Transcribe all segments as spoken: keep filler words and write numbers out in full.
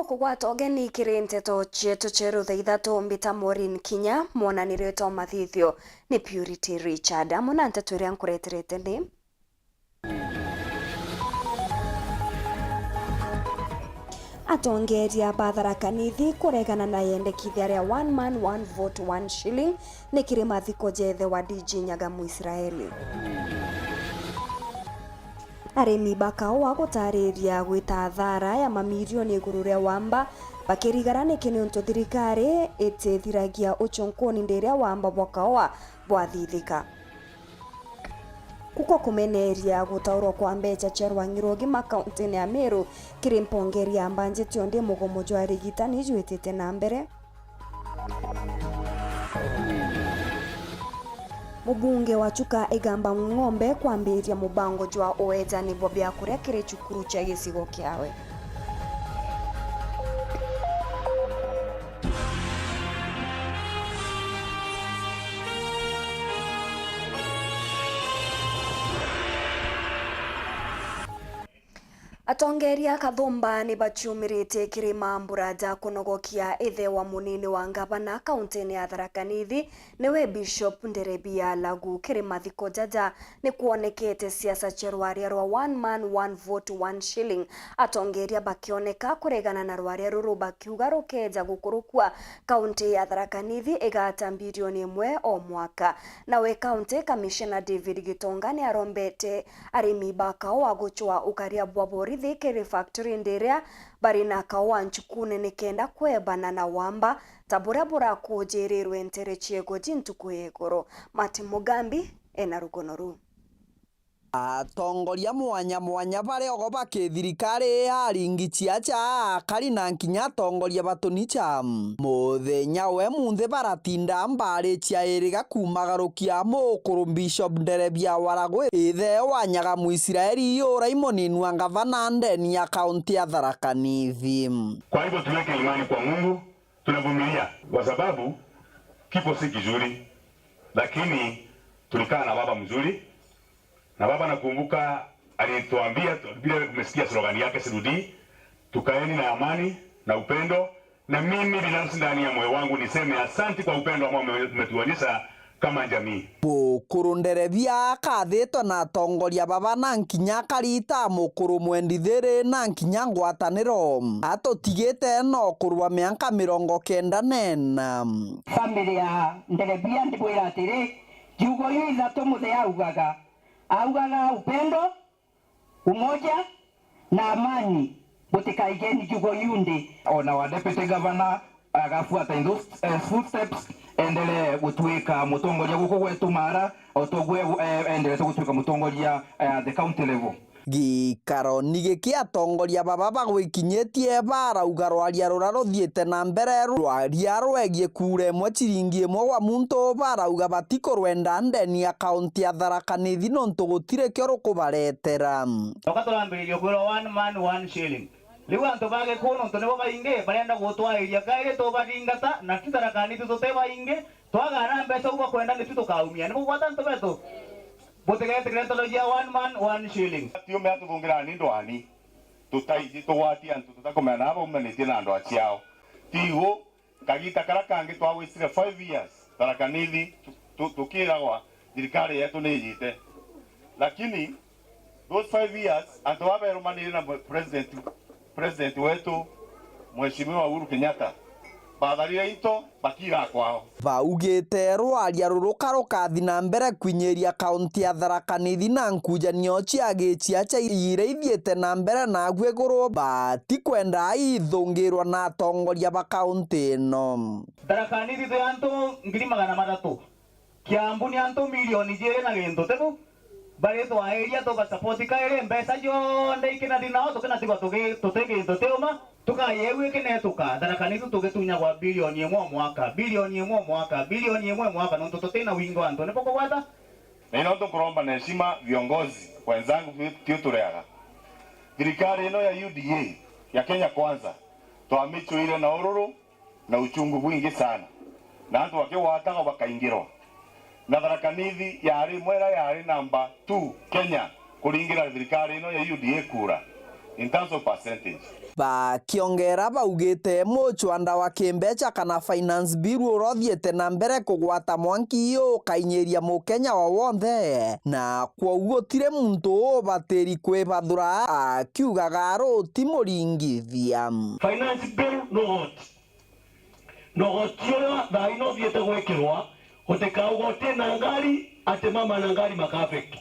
Kugwata ugeni kiri nteto cietu cia rutha ithatu, mbita Maureen Kinya, mwonanirio twa mathithio ni Purity Richard. Amwe na nteto iria nkureterete ni: Atongeria ba Tharaka Nithi kuregana na yendekithia ria one man, one vote, one shilling ni kiri mathiko ja ithe wa D G Nyaga Muisraeli. Arimi ba kaua gutariria gwita athara ya mamirioni iguru ria wamba, bakirigara niki niuntu thirikari itithiragia ucunkuni ndi iria wamba bwa kaua bwathithika. Kuko kumeneria gutaurwa kwa mbeca cia rwang'i rwa ugima kauntini ya Meru kiri mpongeri ya mbanjeti, o ndi mugomo jwa arigitani jwitite na mbere. Mubunge wa Chuka Igamba Ng'ombe kwambiria mubango jwa uejani bwa biakuria kiri cukuru cia gicigo kiawe. Atongeria a Kathumba ni baciumiritie kiri mambura ja kunogokia ithe wa munini wa ngavana kauntini ya Tharaka Nithi, niwe Bishop Nderebia Lagu. Kiri mathiko jaja ni kwonekete siasa cia rwaria rwa one man, one vote, one shilling, atongeria bakioneka kuregana na rwaria ruru bakiuga rukeja gukurukua, kaunti ya Tharaka Nithi igata mbirioni imwe o mwaka. Nawe County Commissioner David Gitonga ni arombete arimi ba kaua gucwa ukaria bwa borithi kiri factory ndi iria bari na kaua ncukune nikenda kwebana na wamba ta buria burakujirirwe ntere cia igoji ntuku ya iguru. Martin Mugambi ena rugono ruu. Atongoria mwanya mwanya baria ogo ba kithirikari, aringi ciaca, akari na nkinya atongoria ba tunicha, muthenya we munthi baratinda mbari cia iriga kumagarukia mukuru Bishop Nderebia wa Lagu, ithe wa Nyaga Muisraeli, uria i munini wa ngavana ndeni ya kaunti ya Tharaka Nithi. Kwa hivyo tuweke imani kwa Mungu, tunavumilia kwa sababu kifo si kizuri, lakini tulikaa na baba mzuri, na baba nakumbuka alituambia, vile umesikia slogan yake, sirudi, tukaeni na amani na upendo, na mimi binafsi ndani ya moyo wangu niseme asanti kwa upendo ambao ume-, umetuonyesha kama jamii. Mukuru Nderebia akathitwe na atongoria baba na nkinya akarita mukuru mwendi thiri na nkinya ngwataniro. Atutigite no kurwa mianka mirongo kenda nena. Family ya Nderebia ndibwira atiri, njugo iu ithatu muthe augaga, augaga upendo, umoja na amani, gutikaigeni njugo iu ndi. Ona wa deputy governor agafuata in those, eh, footsteps, endelee gutuika mutongoria guku gwetu Mara, o toguo, eh, endelete gutuika mutongoria, eh, at the county level. Gikaro ni giki atongoria baba bagwikinyitie barauga rwaria ruria ruthiite na mbere, rwaria rwegie kura imwe ciringi imwe gwa muntu, barauga batikurwenda ndeni ya kaunti ya Tharaka Nithi nontu gutiri kio rukubaretera. Toka turambiririe kwirwa one man, one shilling. Riu antu ba Gikuu nontu nibo baingi, barenda gutwairia kairi tubathingata, na ti Tharaka Nithi tuti baingi, twagana mbeca u bakwenda nitu tukaumia. Nibugwata antu betu? Butigetikire ntono cia one man, one shilling. Tiume atuthungira ni ndwani. Tutaiji tugwatie antu tutakumenya na baumanitie na ndwa ciao. Tigu, kagita kara kangi twawistire five years, Tharaka Nithi, tu-, tu-, tukiragwa thirikari yetu ni ijite. Lakini those five years, antu baba berumanire na mwe-, president, president wetu, Mheshimiwa Uhuru Kenyatta, batharire into, bakiira kwao. Baugite rwaria ruru ka rukathi na mbere kwinyiria kaunti ya Tharaka Nithi na nkujanio cia giciaca iria ithiite na mbere, naguo iguru batikwenda ithungirwa na atongoria ba kaunti ino. Tharaka Nithi twi antu ngiri magana mathatu. Kiambu ni antu milioni jiiri na gintu, tibu? Baritwa eria tuga support kairi, mbeca cionthe ikinathi nao, tukinatigwa tugi-, tuti gintu tiuma. Tukayewu ikinetuka, Tharaka Nithi tugitunyagwa bilioni imwe o mwaka, bilioni imwe o mwaka, bilioni imwe o mwaka, nontu tutina wingi wa antu. Nibo kugwata? Na ino ntu nkuromba na heshima viongozi wenzangu, tiu tureaga. Thirikari ino ya U D A ya Kenya Kwanza, twamichwire na ururu, na uchungu bwingi sana, na antu bakigwatagwa bakaingirwa. Na Tharaka Nithi yari imwe iria yari namba two Kenya kuringira thirikari ino ya U D A kura. In terms of percentage. Bakiongera baugite mucwanda wa kimbeca kana finance bill uria uthiite na mbere kugwata mwanki ukainyiria mukenya o wonthe, na kwoguo gutiri muntu ubatiri kwibathura, akiugaga ruti muringithia. Finance bill no goti. Na ugoti uria thaa ino uthiite gwikirwa, utikauga uti na ngari, ati mama na ngari maka affect.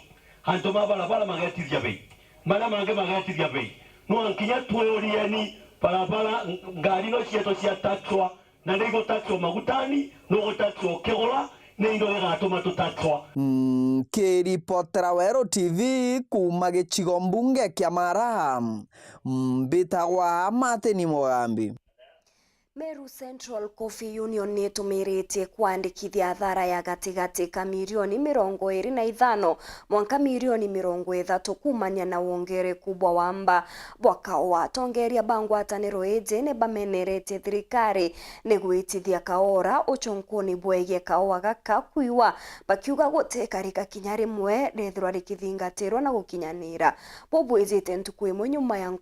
Antu ma barabara magetithia bei. Maria mangi magetithia bei. No nkinya twiyurieni, barabara, ngari no cietu cia taxwa, na ni igutaxwa magutani, ni igutaxwa ukigura, ni indo igatuma tutaxwa. Nkiripotera Weru T V kuuma gicigo mbunge kia Mara, mbitagwa Martin Mugambi. Meru Central Coffee Union ni itumiritie kwandikithia athara ya gatigati ka mirioni mirongo iri na ithano mwanka mirioni mirongo ithatu kuumania na wongereku bwa wamba bwa kaua. Atongeria ba ngwataniro iji ni bameneretie thirikari ni gwitithia kaora ucunkuni bwegie kaua gaka kwiwa, bakiuga gutikarika kinya rimwe rethirwa rikithingatirwa na gukinyanira. Bubwijite ntuku imwe nyuma ya nku-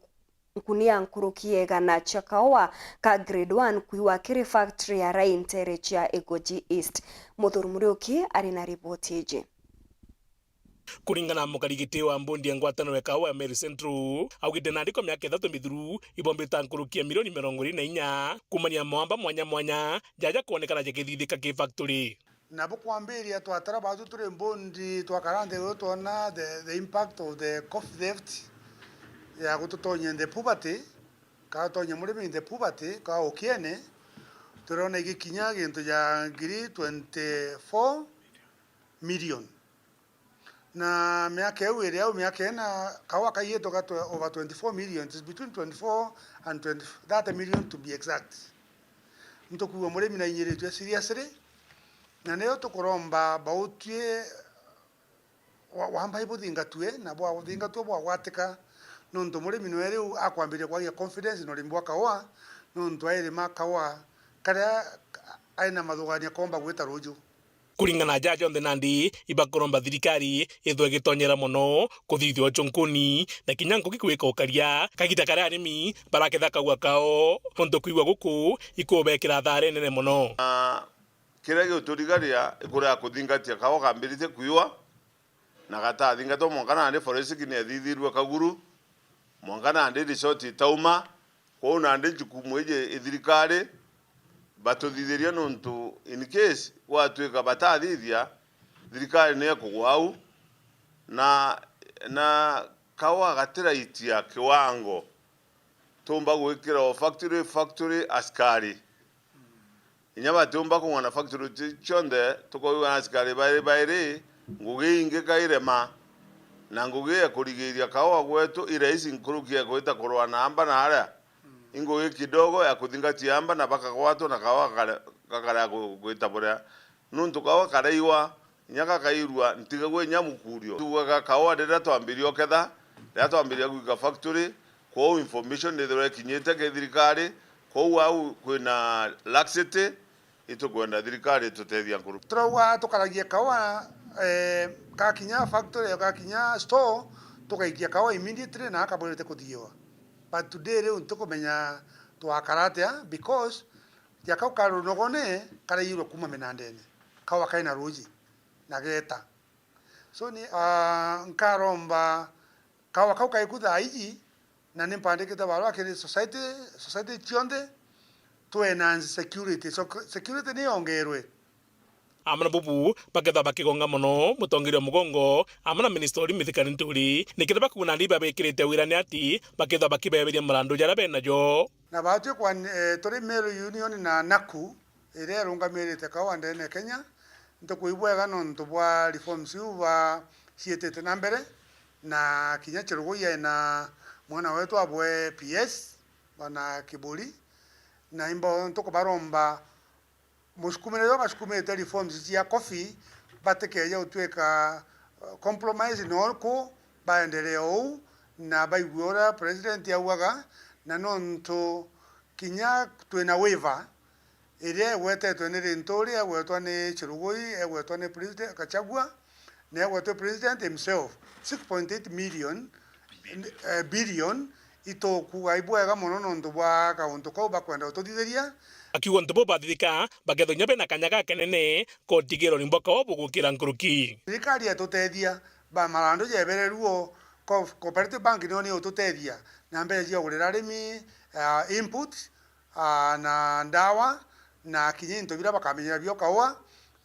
Nkunia nkuruki ya igana cia kaua ka grade one kwiwa kiri factory ya Rai ntere cia Igoji East. Muthuri Muriuki ari na riboti iji. Kuringana na mukarigiti wa mbondi ya ngwataniro ya kaua ya Meru Central, augite nandi kwa miaka ithatu mithiru ibombita nkuruki ya milioni mirongo iri na inya kumania na mawamba mwanya mwanya jaja kwonekana jakithithika ki factory. Nabo kwambiria twatara baatwi turi mbondi, twakara nthi iguru twona the, the impact of the coffee theft ya gututonyia in the poverty, kana gutonyia murimi in the poverty, kana ukiene, turona igikinya gintu ja ngiri twenty-four million. Na miaka iu iri au, miaka ina, kaua kaiyitwe ga twe- over twenty-four million, it is between twenty-four and twenty, thirty million to be exact. Nitukwigua murimi nainyiritue seriously, na niyo tukuromba bautwi wa- wamba ibuthingatue, na bwathingatue bwagwatika, nontu murimi nwe riu akwambiria kwagia confidence na urimi bwa kaua, nontu airima kaua karia aina mathugania komba gwita ruju. Kuringana na jaja jonthe nandi ibakuromba thirikari ithwe igitonyera mono kuthithia ucunkuni na kinya ngugi gwika ukaria kagita karia arimi baraketha kaua kao, nontu kwigua guku ikubekira athara inene mono. Na kiria giuturigaria ikurega kuthingatia kaua kambiritie kwiwa na gatathingatwa mwanka nandi forensiki ni ethithirue kaguru, mwanka nandi resort itauma, Kwou nandi njukumu iji i thirikari batuthithirie, nontu in case gwatwika batathithia, thirikari ni ekugwa au, na, na kaua gatiraitia kiwango tuumba gwikira o factory, factory, askari. Inya batiumba kung'ana factory ci-, cionthe, tukoigua na askari bairi bairi, ngugi ingi kairema, na ngugi ya kurigiiria kaua gwetu i raisi nkuruki ya gwita kurwa na amba na aria. I ngugi kidogo ya kuthingatia amba na bakagwatwa na kaua gakare-, gakarega gu-, gwita buria. Nuntu kaua karaiwa, inya gakairua, ntigagua inya mukurio. Tuugaga kaua riria twambiria uketha, riria twambiria gwika factory, kwou information nithirwa ikinyite ki thirikari, kwou au kwina laxity, itukwenda thirikari itutethia nkuru. Turauga tukaragie kaua, eh, gakinya factory, gakinya store, tugaikia kaua immediately na akabwirite kuthiiwa. But today riu ntikumenya twakara atia, because ja kau ka runogone karaiyirwe kuuma minandene, kaua kaina ruuji na geeta. So ni, ah, nkaromba kaua kau kaiku thaa iji, na ni mpandikite barua kiri society, society cionthe, tu enhance security. So, security ni yongerwe. Amwe na bubu bakethwa bakigonga mono mutongeria wa mugongo amwe na minista uri Mithika Linturi, nikenda bakuona ndi babikirite wira ni ati bakethwa bakibeberia marandu jaria benajo. Na batwi kwa, eh, turi Meru Union na naku, iria irungamirite kaua ndene ya Kenya, ntuku ibwega nontu bwa reforms iu ba ciitite na mbere, na kinya Chelugui ena mwana wetu abwe P S, bwana Kiburi, na imbo ntukubaromba musukumire uria basukumite reforms cia coffee, batikeeje gutwika, uh, compromise na uriku, baendelee uu, na baigue uria president augaga, na nontu kinya twina waiver iria igwetetwe ni Linturi, egwetwa ni Chelugui, egwetwa ni president Gachagua, na egwetwe president himself, six point eight million, eh, billion, Itukuuga ibwega mono nontu bwa kauntu kau bakwenda ututhithiria. Akiuga untu buu bathithika bakethwa inya bena kanya gakenene ka utigirwa ni mboka o bugukira nkuruki. Thirikari yatutethia, ba marandu jebereru o, Co-, Cooperative Bank nio ni ututethia na mbeca cia kugurira arimi, ah, input, ah, na ndawa, na kinya into biria bakamenyera bio kaua,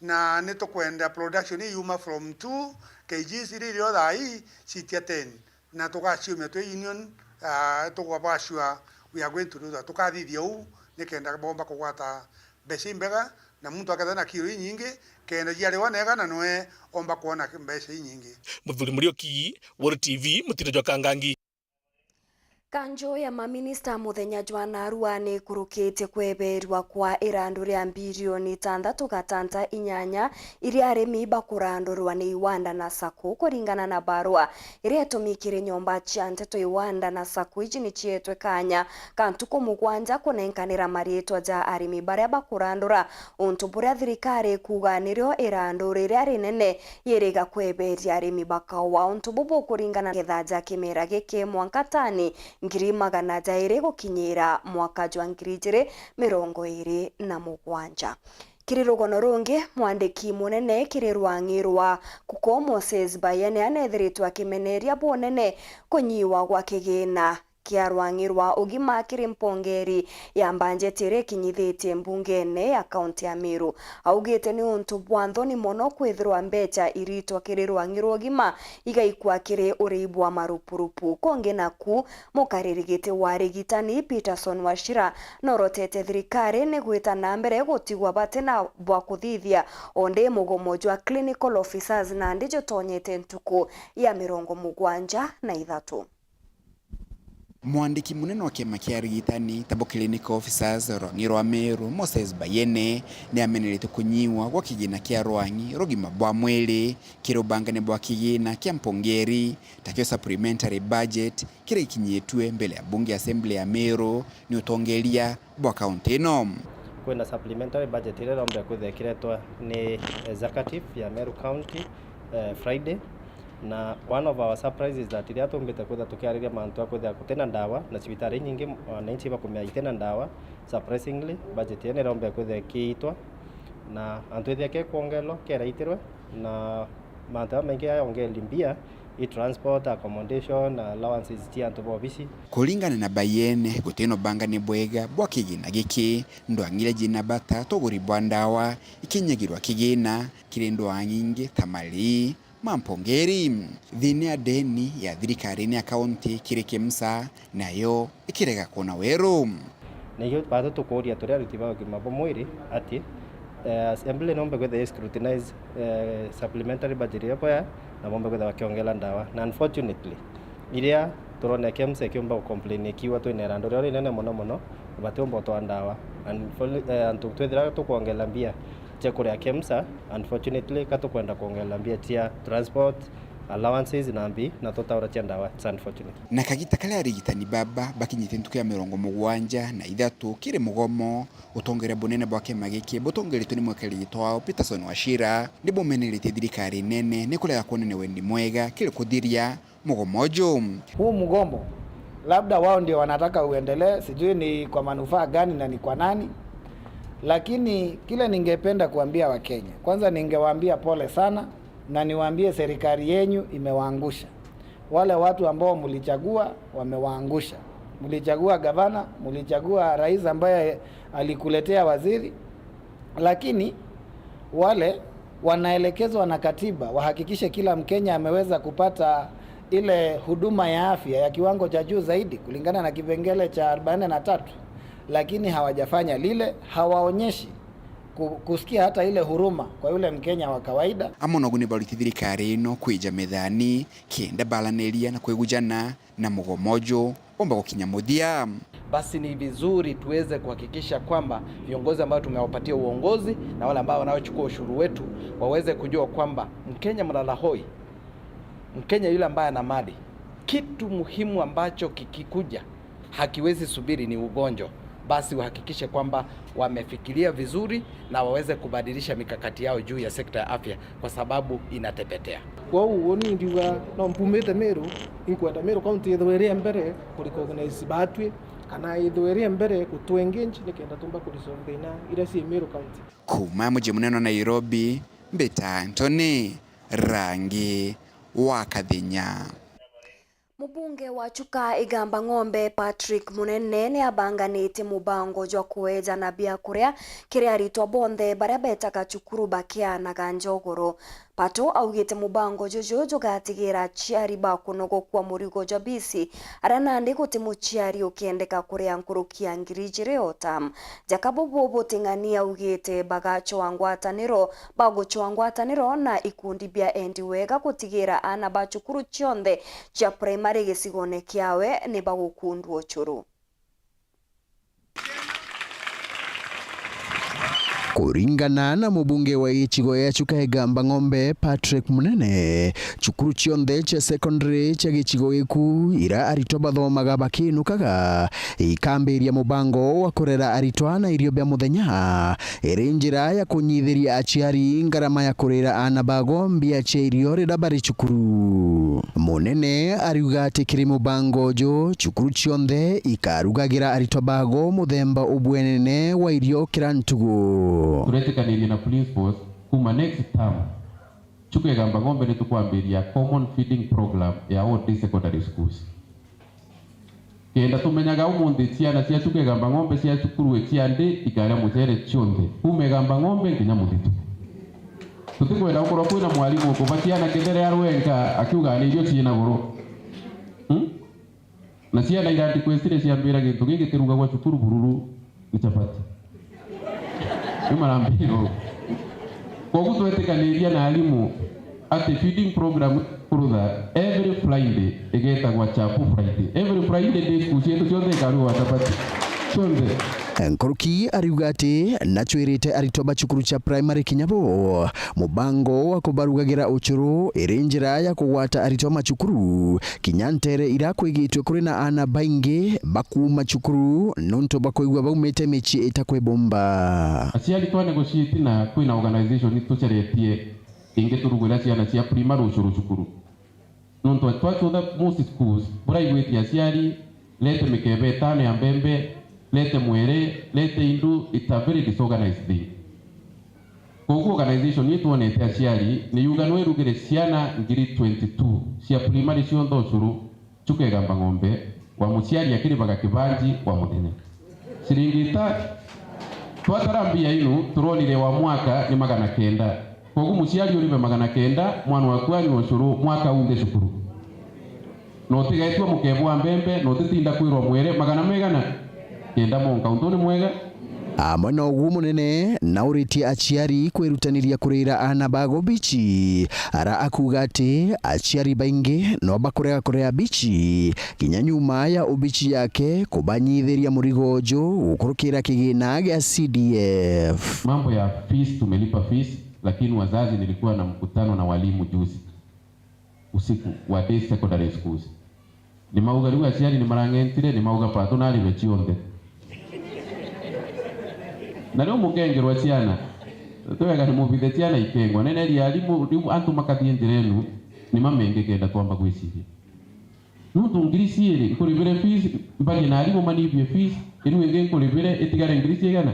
na ni tukwenda production iyuma from two kgs iria irio thaa ii citia ten, na tugaciumia twi union, ah, tukaba sure we are going to do that. Tukathithia uu nikenda bomba kugwata mbeca imbega, na muntu akethira na kiro inyingi, kenda ciariwa nega na nwe omba kwona mbeca inyingi. Muthuri Muriuki, Wori T V, Mutino jwa Kangangi. Kanjo ya maminista muthenya jwa narua ni ikurukitie kweberwa kwa irandu ria mbirioni itantatu gatanta inyanya iria arimi bakurandurwa ni Iwanda na Sacco, kuringana na barua iria itumikire nyomba cia nteto Iwanda na Sacco. Iji ni cietwe kanya ka ntuku mugwanja kunenkanira mariitwa ja arimi baria bakurandura, untu buria thirikari ikuuga nirio irandu riria rinene yiriga kweberia arimi bakaua. Untu buu bukuringana na ngetha ja kimera giki mwanka tani ngiri magana jairi gukinyira mwaka jwa ngiri ijiri mirongo iri na mugwanja. Kiri rugono rungi, mwandiki munene kiri rwang'i rwa KUKO Moses Bayene anethiritwe akimeneria bunene kunyiwa gwa kigina kia rwang'i rwa ugima kiri mpongeri ya mbanjeti iria ikinyithitie mbungene ya kaunti ya Meru. Augite ni untu bwa nthoni mono kwithirwa mbeca iritwa kiri rwang'i rwa ugima igaikua kiri urii bwa marupurupu. Kungi naku, mukariri giti wa arigitani Peterson Wachira norotete thirikari ni gwita na mbere gutigwa batina bwa kuthithia, o ndi mugomo jwa clinical officers nandi jutonyete ntuku ya mirongo mugwanja na ithatu. Mwandiki munene wa kiama kia arigitani tabo clinical officers rwang'i rwa Meru, Moses Bayene, ni ameneretie kunyiwa gwa kigina kia rwang'i rwa ugima bwa mwiri kiri ubangane bwa kigina kia mpongeri, takio supplementary budget, kiria gikinyitue mbele ya bunge assembly ya Meru ni utongeria bwa kaunti ino. Kwina supplementary budget iria irombire kwithirwa ikiretwa ni executive ya Meru County, eh, Friday, na one of our surprises is that riria tumbite kwithirwa tukiariria mantu a kwithirwa gutina ndawa na cibitari inyingi wananchi bakumea itina ndawa, surprisingly budget iyo nirombire kwithirwa ikiitwa na antu ithia kekwongerwa keraitirwe na mantu jaja maingi jayongeri mbia, i transport, accommodation, allowances cia antu ba obici. Kuringana na Bayene, gutina ubangani bwega bwa kigina giki, ndwang'i iria jina bata ta uguri bwa ndawa ikinyagirwa kigina kiri ndwang'i ingi ta marii ma mpongeri. Thiina ya ndeni ya thirikari ni ya kaunti kiri KEMSA, nayo ikirega kwona weru. Na ikio bado tukuuria turi aruti ba ugima bwa mwiri ati, eh, assembly nombe kwithirwa i scrutinize, eh, supplementary budget iria boya na bombe kwithirwa bakiongera ndawa. Na unfortunately, iria turona KEMSA ikiumba gucomplain ikiuga twina irandu rio rinene mono mono, batiumba gutwaa ndawa. And fol-, eh, antu twithira tukwongera mbia cia kuria KEMSA, unfortunately, ka tukwenda kwongera mbia cia transport, allowances na mbi na tutaura cia ndawa. It's unfortunate. Na kagita karia arigitani baba bakinyite ntuku ya mirongo mugwanja na ithatu kiri mugomo, utongeria bunene bwa kiama giki butongeretwe ni mwekeri gitwao Peterson Wachira ni bumeneretie thirikari nene ni kurega kwonania wendi mwega kiri kuthiria mugomo uju. Huu mgomo, labda wao ndio wanataka uendelee, sijui ni kwa manufaa gani na ni kwa nani, lakini kile ningependa kuambia Wakenya, kwanza ningewaambia pole sana na niwaambie serikali yenyu imewaangusha. Wale watu ambao mlichagua wamewaangusha. Mlichagua gavana, mlichagua rais ambaye alikuletea waziri, lakini wale wanaelekezwa na katiba wahakikishe kila Mkenya ameweza kupata ile huduma ya afya ya kiwango cha juu zaidi kulingana na kipengele cha arobaini na tatu, lakini hawajafanya lile, hawaonyeshi ku-, kusikia hata ile huruma kwa yule Mkenya wa kawaida. Amwe nogu ni baruti thirikari ino kwija methani kenda baraniria na kwigujana na mugomo uju umba gukinya muthia. Basi ni vizuri tuweze kuhakikisha kwamba viongozi ambao tumewapatia uongozi na wale ambao wanaochukua ushuru wetu waweze kujua kwamba Mkenya mlala hoi, Mkenya yule ambaye ana mali, kitu muhimu ambacho kikikuja hakiwezi subiri ni ugonjwa. Basi wahakikishe kwamba wamefikiria vizuri na waweze kubadilisha mikakati yao juu ya sekta ya afya kwa sababu inatepetea. Kwou uni ndiuga no mpumite Meru, inkwenda Meru County ithwe iri mbere ku recognize batwi, kana ithwe iri mbere gutu engage nikenda tumba ku resolve thina iria ci Meru County. Kuuma muji munene wa Nairobi, mbita Anthony Rangi wa Kathinya. Mubunge wa Chuka Igamba Ng'ombe Patrick Munene ni abanganitie mubango jwa kuejana biakuria kiri aritwa bonthe baria betaga cukuru bakianaga njogoro. Pato augite mubango juju jugatigira aciari bakunogokua murigo jwa bisi, aria nandi guti muciari ukiendeka kuria nkuruki ya ngiri ijiri o term. Jaka bubu buting'ani augite bagacwa ngwataniro, bagucwa ngwataniro na ikundi bia endi wega gutigira aana ba cukuru cionthe cia primary gicigone kiawe ni bagukundwa ucuru. Kuringana na mubunge wa gicigo gia Chuka Igamba Ng'ombe, Patrick Munene, cukuru cionthe cia secondary cia gicigo giku ira aritwa bathomaga bakinukaga, ikambiria mubango wa kurera aritwa na irio bia muthenya, iri njira ya kunyithiria aciari ngarama ya kurira aana bago mbia cia irio riria bari cukuru. Munene ariuga ati kiri mubango uju, cukuru cionthe ikarugagira aritwa bago muthemba ubwenene wa irio kira ntugu. Turetikanirie na principals kuma next term, Chuka Igamba Ng'ombe ni tukwambiria common feeding program ya all day secondary schools. Kenda tumenyaga umunthi ciana cia Chuka Igamba Ng'ombe cia cukuru cia ndi ikaria mucere cionthe, kuma Igamba Ng'ombe nginya Muthitu. Tutikwenda gukorwa kwina mwarimu ukuba ciana kethira arwenka akiuga ni irio ciina goro. Hmm? Na ciana ira requestire ciambira gintu giki kirugagwa cukuru bururu ni chapati. Ni marambiro. Koguo twetikaniria na arimu ati feeding program kurutha every Friday igetagwa Chapu Friday. Every Friday day school cietu cionthe ikarugwa chapati. Cionthe. Nkuruki ariuga ati nachwirite aritwa ba cukuru cia primary kinya bo mubango wa kubarugagira ucuru iri njira ya kugwata aritwa macukuru kinya ntere ira kwigitwe kuri na aana baingi bakuuma cukuru nontu bwa kwigua baumite micii itakwibumba. Aciari twa negotiate na kwina organization ituceretie ingi turugwira ciana cia primary ucuru cukuru. Nontu twachutha most schools, buraigwitie aciari, lete mikebe itano ya mbembe, lete mwere, lete indu, it's a very disorganized thing. Koguo organization itwonete aciari, ni yuga no irugire ciana ngiri twenty-two cia primary cionthe ucuru, Chuka Igamba Ng'ombe, wa muciari akiribaga kibanji wa muthenya. Ciringi ita, twatara mbia inu, turonire wa mwaka ni magana kenda. Koguo muciari uribe magana kenda, mwana waku anyua ucuru, mwaka unthe cukuru. Na utigaitue mukebe wa mbembe, na utitinda kwirwa mwere, magana megana? Kenda monka, untu ni mwega. Amwe na uguo munene, nauritie aciari kwirutaniria kurira aana bago bichi, ara akuga ati aciari baingi no bakurega kuria bichi, kinya nyuma ya ubichi yake kubanyithiria murigo uju gukurukira kigina gia C D F. Mambo ya fees, tumelipa fees, lakini wazazi, nilikuwa na mkutano na walimu juzi usiku wa day secondary schools. Ni mauga riu aciari ni marang'entire, ni mauga Pato naribe cionthe. Na riu mukengerwa ciana, twega ni mubithe ciana ikengwa. Neneria arimu, riu antu makathie njira enu, ni mamenge kenda twamba gwiciria. Nontu ngiri ciiri nkuribire fees, mbarie na arimu manibie fees, inu ingi nkuribire itigare ngiri ciigana?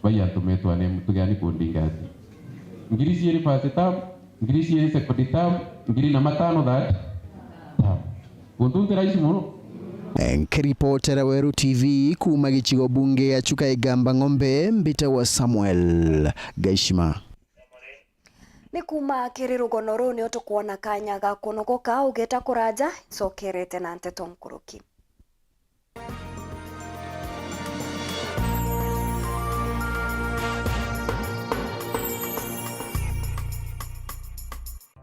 Bai antu metwa ni mutigani kundinga ati. Ngiri ciiri first term, ngiri ciiri second term, ngiri na matano third term. Untu nti rahisi mono. Nkiripotera Weru T V kuuma gicigo bunge ya Chuka Igamba Ng'ombe, mbitagwa Samuel Gaishima. Ni kuuma kiri rugono ruu nio tukwona kanya ga kunogoka, ugeta kuraja, ncokerete na nteto nkuruki.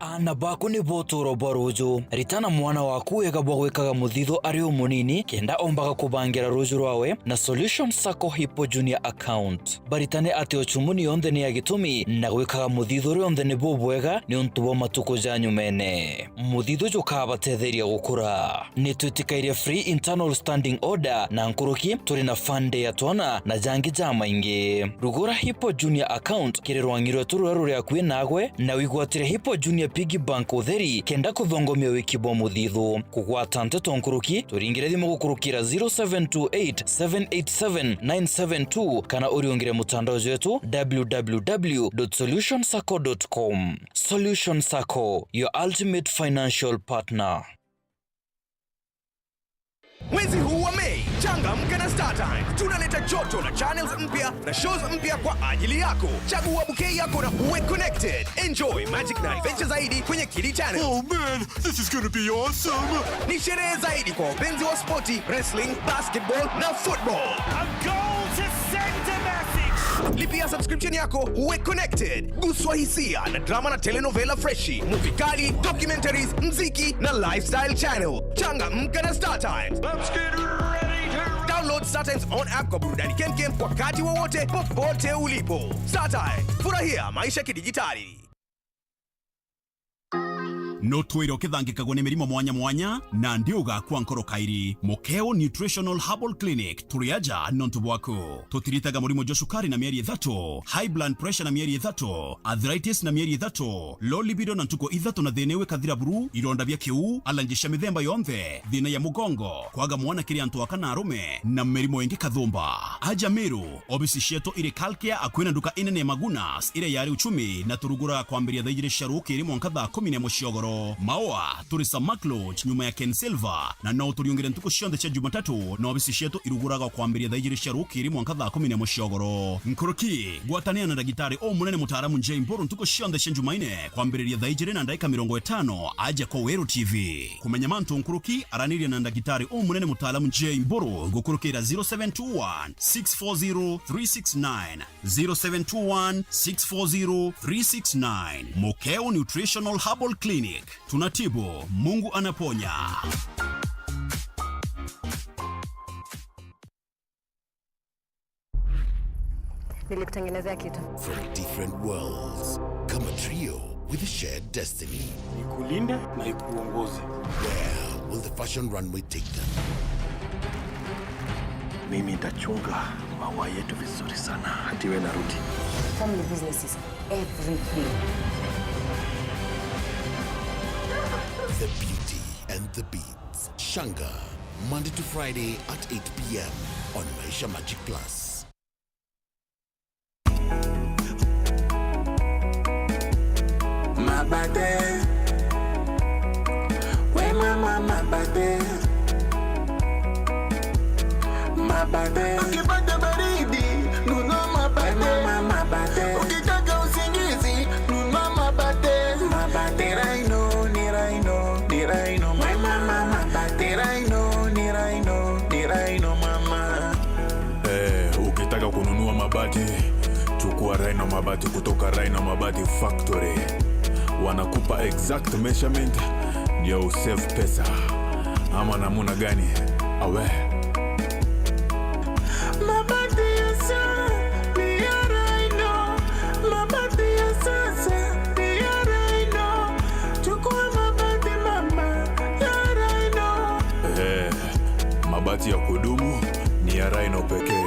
Aana baku nibo utuuro bwa ruuju. Ritana mwana waku wega bwa gwikaga muthithu ari umunini, kenda ombaga kubangira ruuju rwawe na Solution Sacco Hippo Junior Account. Baritane ati uchumuni yonthe ni ya gitumi, na gwikaga muthithu rionthe ni bubwega niuntu bwa matuku ja nyumene. Muthithu jukabatetheria gukura. Nitwitikairie free internal standing order na nkuruki, turi na fund ya twana na jangi jamaingi. Rugura Hippo Junior Account kiri rwang'i rwetu ruria ruri akui nagwe, na wigwatire Hippo Junior Piggy Bank utheri, kenda kuthongomia wiki bwa muthithu. Kugwata nteto nkuruki, turingire thimu gukurukira zero seven two eight, seven eight seven, nine seven two, kana uriungire mutandao jwetu, w w w dot solution sacco dot com. Solution Sacco, your ultimate financial partner. Mwezi huu wa Mei, changamka na StarTimes. Tunaleta joto na channels mpya na shows mpya kwa ajili yako. Chagua bouquet yako na uwe connected. Enjoy magic na adventure zaidi kwenye Kidi Channel. Oh man, this is gonna be awesome! Ni sherehe zaidi kwa wapenzi wa spoti, wrestling, basketball na football. A goal to send a message. Lipia subscription yako uwe connected. Guswa hisia na drama na telenovela freshi, movie kali, documentaries, mziki na lifestyle channel. Changamka na StarTimes. Let's get ready to Download StarTimes on app kwa burudani kemkem wakati wowote, popote ulipo. StarTimes, furahia maisha kidijitali. No twire ukithangikagwa ni mirimo mwanya mwanya, na ndi ugakua nkoro kairi. Mukeo Nutritional Herbal Clinic, turi aja nontu bwaku. Tutiritaga murimo jwa cukari na mieri ithatu, high blood pressure na mieri ithatu, arthritis na mieri ithatu, low libido na ntuku ithatu na thina iu ikathira buru, ironda bia kiu, allergy cia mithemba yonthe, thina ya mugongo, kwaga mwana kiri antu aka na arume, na mirimo ingi kathumba. Aja Meru, obisi cietu iri Kalkia akui na nduka inene ya Magunas iria yari Uchumi, na turuguraga kwambiria thaa ijiri cia rukiri mwanka thaa kumi na imwe cia ugoro. Maua, turi Samak Lodge nyuma ya Ken Silver, na no uturiungire ntuku cionthe cia Jumatatu, na obisi cietu iruguraga kwambiria thaa ijiri cia rukiri mwanka thaa kumi na imwe cia ugoro. Nkuruki, gwatanira na ndagitari umunene mutaaramu Jay Mburu ntuku cionthe cia Jumaine kwambiriria thaa ijiri na ndaika mirongo itano aja kwa Weru T V. Kumenya mantu nkuruki, araniria na ndagitari umunene mutaaramu Jay Mburu gukurukira zero seven two one, six four zero, three six nine, zero seven two one, six four zero, three six nine. Mukeo Nutritional Herbal Clinic. Tunatibu, Mungu anaponya. Nilikutengenezea kitu. From different worlds, come a trio with a shared destiny. Nikulinde na ikuongoze. Where will the fashion runway take them? Mimi nitachunga maua yetu vizuri sana, hatiwe narudi. Family business is everything. The Beauty and the Beat. Shanga, Monday to Friday at eight p.m. on Maisha Magic Plus. Mabate. We mama mabate. Mabate. Ukipata baridi, nunua mabate. We mama mabate. Ukitaka usingizi, nunua mabate. Mabate. Ni Rhino, ni Rhino, ni Rhino, mama. Ni Rhino, ni Rhino, ni Rhino, mama. Eh, ukitaka kununua mabati, chukua Rhino Mabati kutoka Rhino Mabati Factory. Wanakupa exact measurement ndio usave pesa. Ama namuna gani? Awe. Mabati ya sasa ni ya Rhino. Mabati ya sasa ni ya Rhino. Chukua mabati mama ya Rhino. Eh, mabati ya kudumu ni ya Rhino pekee.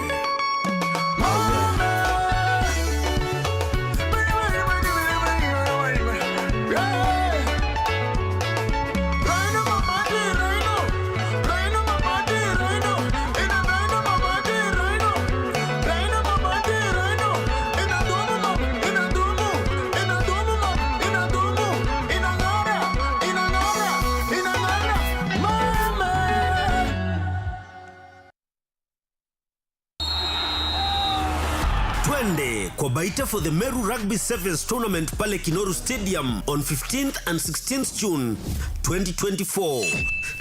Twende kwa Baita for the Meru Rugby Sevens Tournament pale Kinoru Stadium on fifteenth and sixteenth June twenty twenty-four.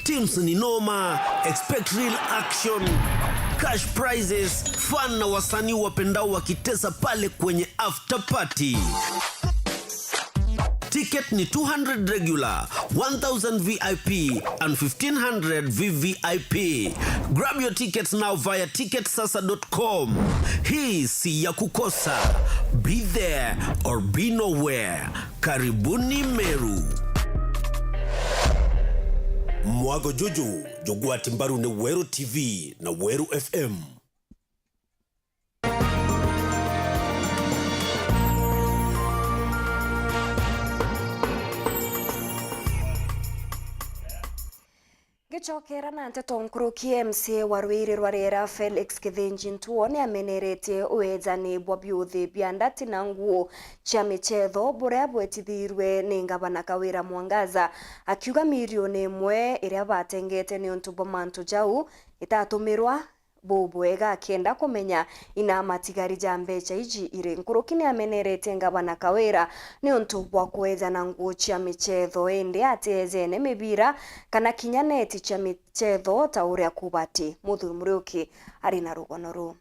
Teams ni noma, expect real action, cash prizes, fun na wasanii wapendao wakitesa pale kwenye after party. Ticket Ticket ni two hundred regular, one thousand V I P and fifteen hundred V V I P. Grab your tickets now via ticket sasa dot com. Hii si ya kukosa. Be there or be nowhere. Karibuni Meru. Mwago juju jugwati mbaru ni Weru T V na Weru F M. Ngicokera na nteto nkuruki, M C A wa Rwiri rwa Riera Felix Kithinji Ntuo niameneretie uejani bwa biuthi bia ndati na nguo cia michetho buria bwetithirwe ni ngavana Kawira Mwangaza, akiuga milioni imwe iria batengete niuntu bwa mantu jau itatumirwa bubwega, akienda kumenya ina matigari ja mbecha iji iri. Nkuruki niameneretie ngavana Kawira niuntu bwa kuejana nguo cia michetho, indi atiejene mibira kana kinya neti cia michetho ta uria kubati. Muthuri Muriuki ari na rugono ruu.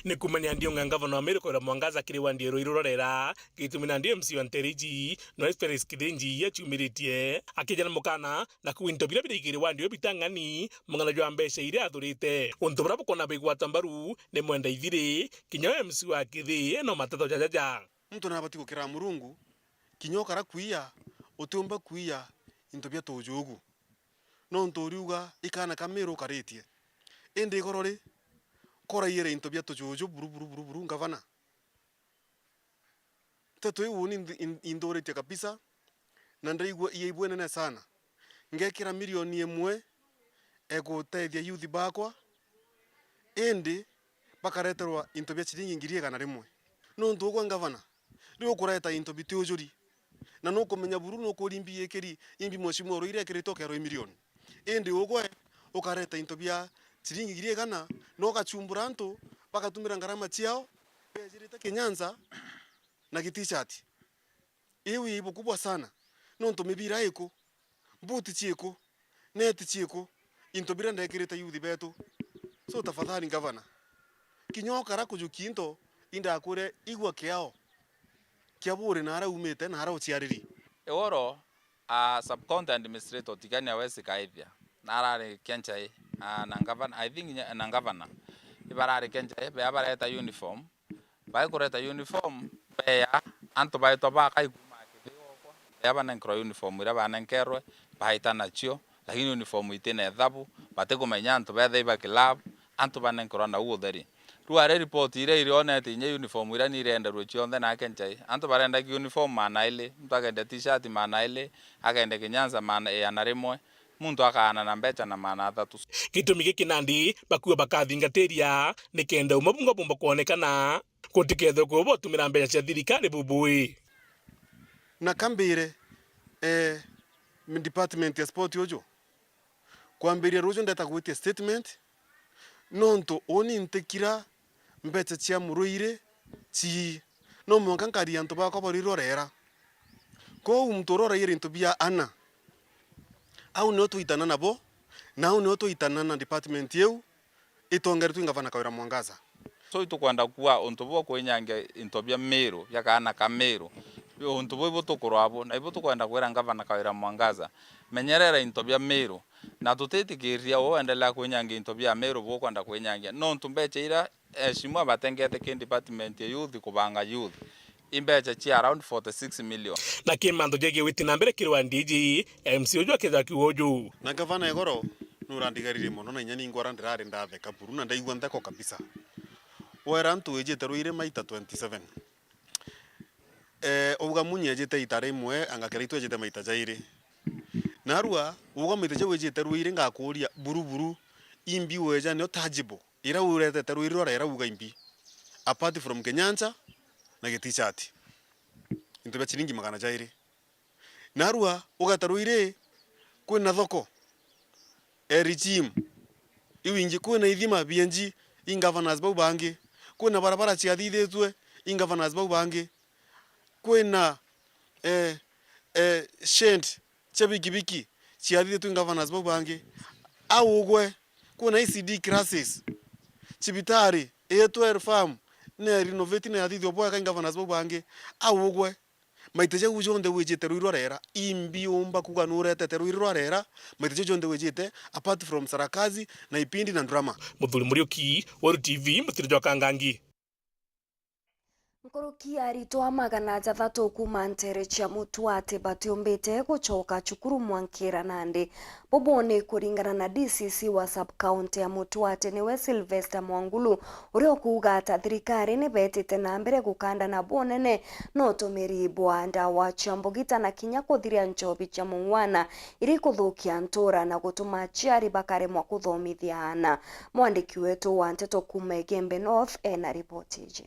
Ni kumenya ndiunga ngavana wa Meru Kawira Mwangaza kiri wandi ya Ruiru rwa Riera, gitumi nandi M C A wa nteere iji, Noel Felix Kithinji, aciumiritie akijana mukana na kuuga into biria biri igiri wandi uyu bitang'ani, mung'ana jwa mbecha iria athurite. Untu buria bukwona bigwata mbaru ni mwenda ithiri, kinya we M C A wa Kithii no mateto jajaja. Muntu nabati gukira Murungu, kinya ukara kwiya, utiumba kwiya into bia tujugu. Nontu uriuga ikana ka Meru ukaritie. Indi igoro ri, koraiyire into bia tujuju buru, buru, buru, buru, ngavana. Nteto iu uni inth-, in-, inthuritie kabisa, na ndaigua iaibu inene sana. Ngekira milioni imwe egutethia youth bakwa, indi bakareterwa into bia ciringi ngiri igana rimwe. Nontu ugwe ngavana, riu ukureta into bitiujuri, na nukumenya buru nukuri imbi ikiri, imbi mheshimiwa Ruiri ekirite ukero i milioni. Indi ugwe ukareta into bia ciringi ngiri igana, na ugachumbura antu, bagatumira ngarama ciao, bejirite kinyanza na gitishati. Iu i bukubwa sana, nontu mibira iku, mbuti ciiku, neti ciiku, into biria ndekirite youth betu. So tafadhali ngavana, kinya ukara kujukia into, indakwire igua kiao kia buri na aria umite na aria uciariri. Igoro, a sub-county administrator Tigania West Kaithia, na arari Kenchai, a, na ngavana, I think nya-, na ngavana, ibarari Kenchai, bea bareta uniform, baikureta uniform, beya, antu baitwa bakai kuuma Kithii gokwa, beya banenkerwa uniform iria banenkerwe, baita nacio, lakini uniform itina ethabu, batikumenya antu betha iba club, antu banenkerwa nau utheri. Riu ari report iria irionete inya uniform iria ni irenderwe cionthe na Kenchai, antu barendagia uniform maana iri, muntu akendia t-shirt maana iri, akendia kinyanza maana, igana rimwe, muntu akaana na mbecha na maana athatu. Gitumi giki nandi bakuua bakathingatiria, nikenda umwe bungwa bumba kwonekana, gutikethwe kuo botumira mbecha cia thirikari bubui. Na kambire, eh, department ya sport uju, kwambiria ruju ndeta gwitia statement, nontu uni ntikira mbecha cia Muruiri cii. No mwanka nkaria antu bakwa bari rorera. Kwou muntu uroraire into bia ana. Au nio twaitana nabo, na au nio twaitana na department iu itongeretwe i Ngavana Kawira Mwangaza. So itukwenda kuuga untu buu kwinyangia into bia Miru, bia kaana ka Miru, untu buu ibu tukurwa abu, na ibu tukwenda kwira Ngavana Kawira Mwangaza, menyerera into bia Miru, na tutitikiria uu endelea kwinyangia into bia Miru buu ukwenda kwinyangia, nontu mbecha iria Eshimwa batengete ki department ya youth kubanga youth, i mbecha cia around forty six million. Na ki mantu jegie witi na mbere kiri wa D G, M C uju akethira akiuga uju. Na ngavana igoro nurandigarire mono, na inya ningwara ndirari ndatheka buru, na ndaigua ntheko kabisa. Wera antu wijite Ruiri maita twenty seven. Eh, uga Munyi ejite ita rimwe, anga Kiraitu ejite maita jairi. Narua, uga maita jau ejite Ruiri, ngakuria buru buru, imbi weja nio tangible. Ira uretete Ruiri rwara ira uga imbi. Apart from kinyancha na gitishati. Into bia chiringi magana jairi. Narua, ugeta Ruiri, kwina thoko. E regime. Iu ingi, kwina ithima B N G, i governors bau bangi. Kwina barabara ciathithitue, i governors bau bangi. Kwina, eh, eh, shed cia bikibiki ciathithitue i governors bau bangi. Au ugwe, kwina E C D classes, cibitari, A twelve farm, ne renovate na yathithua bwega i governors bau bangi. Au ugwe, Maita jau jonthe wijite rui rwa rera, imbi umba kuga nuretete rui rwa rera, maita jau jonthe wijite, apart from Sarakazi na Ipindi na Ndurama. Muthuri Muriuki, Weru T V, Mutiro jwa Kangangi. Nkuruki ya aritwa magana jathatu kuuma nteere cia Mutuate batiumbite gucoka cukuru mwankira nandi. Bubu ni kuringana na D C C wa sub-county ya Mutuate, niwe Sylvester Mwangulu, uria ukuuga ata thirikari ni beetite na mbere gukandana bunene na utumiri bwa ndawa cia mbugita na kinya kuthiria nchobi cia mung'wana iri kuthukia ntura na gutuma aciari bakaremwa kuthomithia aana. Mwandiki wetu wa nteto kuuma Igembe North ena ripoti iji.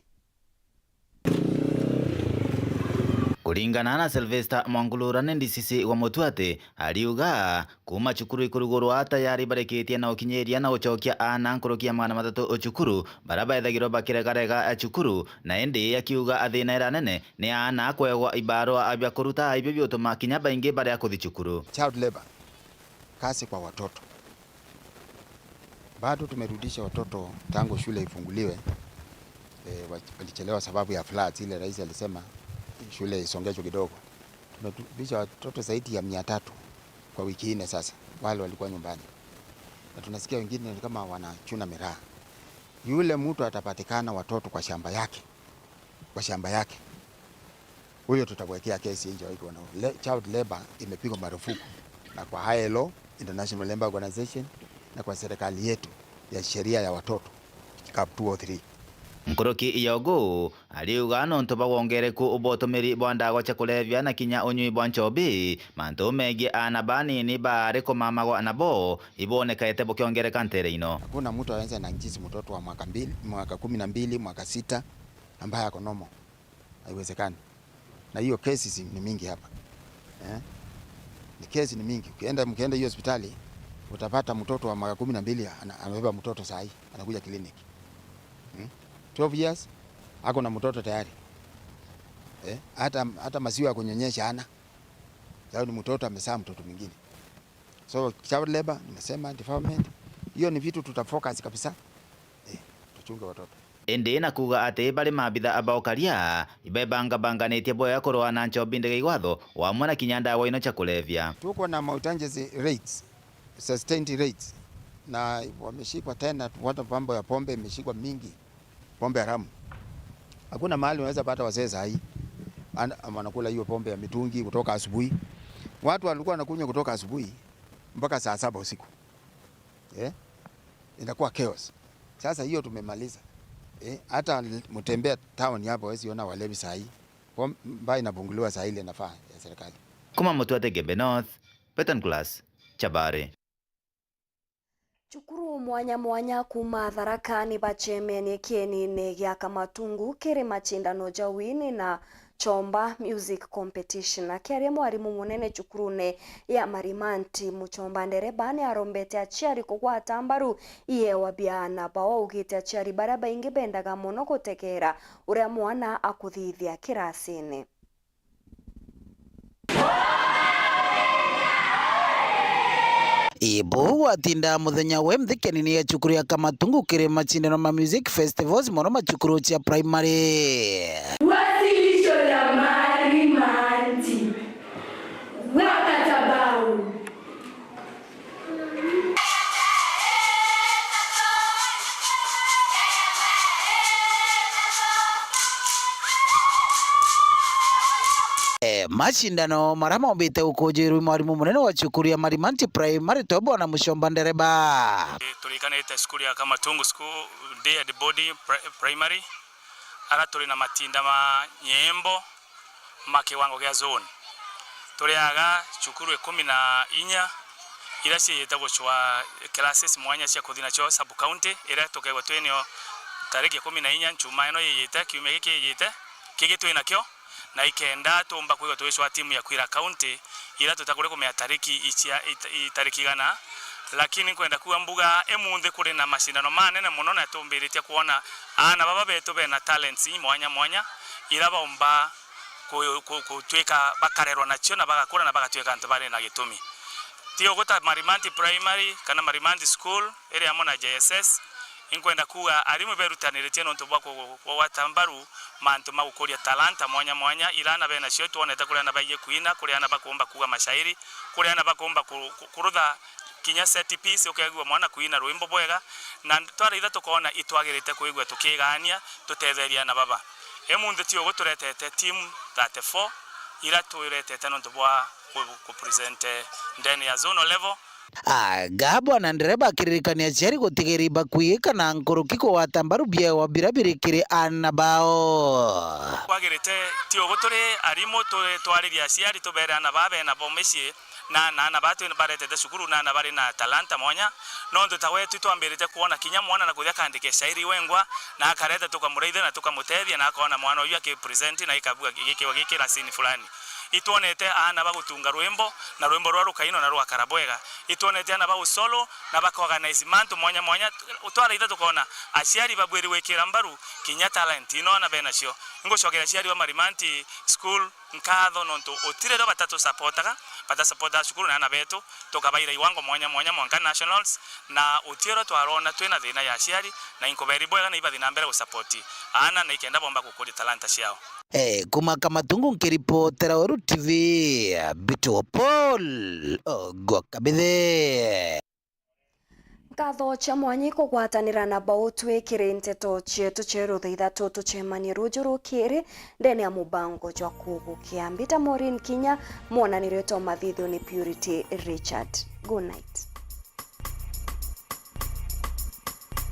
Kuringana na Sylvester Mwangulu uria ni D C C wa Mutuate, ariuga kuuma cukuru ikurugurwa tayari barikitie na ukinyiria na gucokia aana nkuruki ya magana mathatu cukuru, baria bethagirwa bakiregarega cukuru, na indi akiuga thina iria nene ni aana kwegwa ibarua bia kuruta, ibio biutuma kinya baingi baria kuthi cukuru. Child labor, kazi kwa watoto. Bado tumerudisha watoto tangu shule ifunguliwe. Eh, wa-, walichelewa sababu ya floods, ile rais alisema shule isongeshwe kidogo. Tumerudisha watoto zaidi ya mia tatu kwa wiki nne sasa, wale walikuwa nyumbani. Na tunasikia wengine ni kama wanachuna miraa. Yule mtu atapatikana watoto kwa shamba yake, kwa shamba yake, huyo tutamwekea kesi nje wa iko na le-, child labor imepigwa marufuku na kwa I L O, International Labour Organization, na kwa serikali yetu ya sheria ya watoto, cap two oh three. Nkuruki ya ugu, ariuga nontu bwa wongereku bwa utumiri bwa ndawa cia kulevya na kinya unyui bwa nchobi, mantu megie aana banini baari kumamagwa nabo ibonekete bukiongereka nteere ino. Hakuna mtu anaweza na njisi mtoto wa mwaka mbili, mwaka kumi na mbili, mwaka sita, ambaye ako normal. Haiwezekani. Na hiyo cases ni mingi hapa. Eh? Ni kesi ni mingi. Ukienda, mkienda hiyo hospitali, utapata mtoto wa mwaka kumi na mbili ana-, amebeba mtoto saa hii, anakuja kliniki. Hmm? Twelve years, ako na mtoto tayari. Eh? Hata, hata maziwa ya kunyonyesha hana. Sababu ni mtoto amezaa mtoto mwingine. So, child labor, nimesema, defilement, hiyo ni vitu tutafocus kabisa. Eh, tuchunge watoto. Indi na kuuga ati bari maabitha ba ukaria ibebangabanganitie bwega kurwaa na nchobi ndege igwatho, wamwe na kinya ndawa ino cia kulevya. Tuko na mautanjezi rates, sustained rates, na wameshikwa tena, watu mambo ya pombe imeshikwa mingi, pombe haramu. Hakuna mahali unaweza pata wazee saa hii. Ana-, wanakula hiyo pombe ya mitungi kutoka asubuhi. Watu walikuwa wanakunywa kutoka asubuhi mpaka saa saba usiku. Eh? Inakuwa chaos. Sasa hiyo tumemaliza. Eh, hata mtembea town hapo, huwezi ona walevi saa hii. Pom-, baa inapunguliwa saa ile inafaa ya serikali. Kuma Mutuate Gembe North, Peter Nicholas, Chabari. Cukuru mwanya mwanya kuuma Tharaka ni bacemenie kienine gia Kamatungu kiri macindano ja wini na Chomba Music Competition. Akiaria mwarimu munene cukurune ya Marimanti, Muchomba Ndereba ni arombete aciari kugwata mbaru iewa bia aana bao, augite aciari baria baingi bendaga mono gutegera uria mwana akuthithia kirasine. Ibu gwatinda muthenya we mthi kienine ya cukuru ya Kamatungu kiri macindano ma music festivals mono ma cukuru cia primary. Wasilisho la Marimanti. Wakatabau. Eh, macindano maria maumbite gukujirwa i mwarimu munene wa cukuru ya Marimanti Primary, Tobo na Muchomba Ndereba. Turikanite cukuru ya Kamatungu School, Day and Body Pri-, Primary, ara turi na matinda ma nyimbo ma kiwango gia zone. Turiaga cukuru ikumi na inya iria ciijite gucwa classes mwanya cia kuthi nacio sub county, iria tukeegwa twinio tariki ikumi na inya nchuma ino yijite, kiumia giki kijite, kigi twi nakio, na ikenda tumba kwigwa twicwa timu ya kwira county, iria tutakuri kumenya tariki icia, it-, i tariki igana, lakini nkwenda kuuga mbuga imunthi kuri na macindano manene mono, na tumbiritie kwona aana baba betu bena talents imwanya mwanya, iria baumba ku-, ku-, gutwika bakarerwa nacio na bagakura na bagatwika antu bari na gitumi. Ti uguo ta Marimanti Primary kana Marimanti School iri amwe na J S S, Inkwenda kuuga arimu iberutaniritie nontu bwa ku-, kugwata mbaru mantu ma gukuria talanta mwanya mwanya ira ana benacio. Itwonete kuri ana baiji kwina, kuri ana bakuumba kuuga mashairi, kuri ana bakuumba ku-, ku-, kurutha kinya set piece, ukeegua mwana kwina rwimbo bwega, na twaraitha tukoona itwagirite kwigua tukigaania tutetheria ana baba. Imunthi ti ugu turetete team thirty-four ira twiretete nontu bwa ku-, ku present ndene ya zonal level. Aga bwana ndereba akiririkania aciari gutigeri bakuika na nkuruki kugwata mbaru biewa bira biri kiri ana bao. Kwagirite ti ugu turi arimu tu-, twaririe aciari tubere ana baa bena bo micii na, na ana baa twi-, baretete cukuru na ana bari na talanta mwanya, nontu ta wetu itwambirite kwona kinya mwana na kuthia akandike shairi wengwa na akareta tukamuraithia na tukamutethia na akona mwana uyu aki present na ikabua gikiwa gikira scene fulani. Itwonete aana bagutunga rwimbo, na rwimbo rwa rukainwa na rwakara bwega. Itwonete aana ba usolo na bakaorganize mantu mwanya mwanya. Twaraitha tukona aciari babwiri gwikira mbaru kinya talent ino aana benacio. Ingucokeria aciari ba Marimanti School nkatho nontu utiri rio batatusapotaga, batasapota cukuru na aana betu, tukabaira iwango mwanya mwanya mwanka nationals, na utiro twarona twina thina ya aciari, na inkuberi bwega na ibathi na mbere gusapoti aana na ikenda bomba gukuria talanta ciao. Eh, kuma Kamatungu nkiripotera Weru T V, Bito Paul Ogwa Kabithe. Nkatho cia mwanya ikugwatanira na bau twikire nteto cietu cia rutha ithatu. Tucemanie ruju rukiri ndene ya mubango jwa kugukia. Mbita Maureen Kinya, mwonanirio twa mathithio ni Purity Richard. Good night.